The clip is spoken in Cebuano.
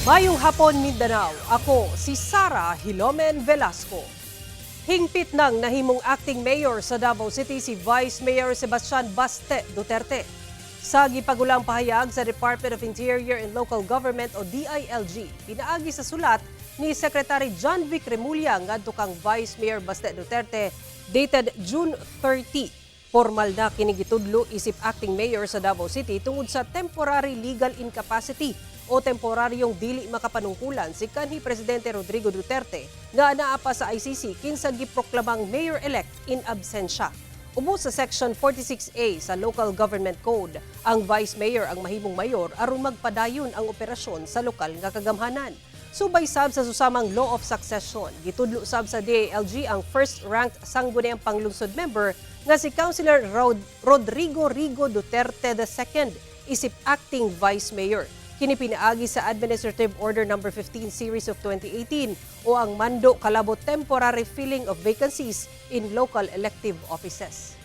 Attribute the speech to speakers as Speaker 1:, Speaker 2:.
Speaker 1: Maayong hapon, Mindanao. Ako si Sara Hilomen Velasco. Hingpit nang nahimong acting mayor sa Davao City si Vice Mayor Sebastian Baste Duterte. Sa gipagulang pahayag sa Department of Interior and Local Government o DILG, pinaagi sa sulat ni Secretary John Vic Remulla ngadto kang Vice Mayor Baste Duterte dated June 30. Formal na kini gitudlo isip acting mayor sa Davao City tungod sa temporary legal incapacity o temporaryong dili makapanungkulan si kanhi Presidente Rodrigo Duterte nga anaa pa sa ICC, kinsa giproklamang mayor-elect in absentia. Ubos sa Section 46A sa Local Government Code, ang Vice Mayor ang mahimong mayor aron magpadayon ang operasyon sa lokal nga kagamhanan. Subay sab sa susamang Law of Succession, gitudlo sab sa DILG ang first ranked sangguniang panglungsod member nga si Councilor Rodrigo Rigo Duterte II isip acting Vice Mayor. Kini pinaagi sa Administrative Order Number 15 Series of 2018 o ang Mando Kalabot Temporary Filling of Vacancies in Local Elective Offices.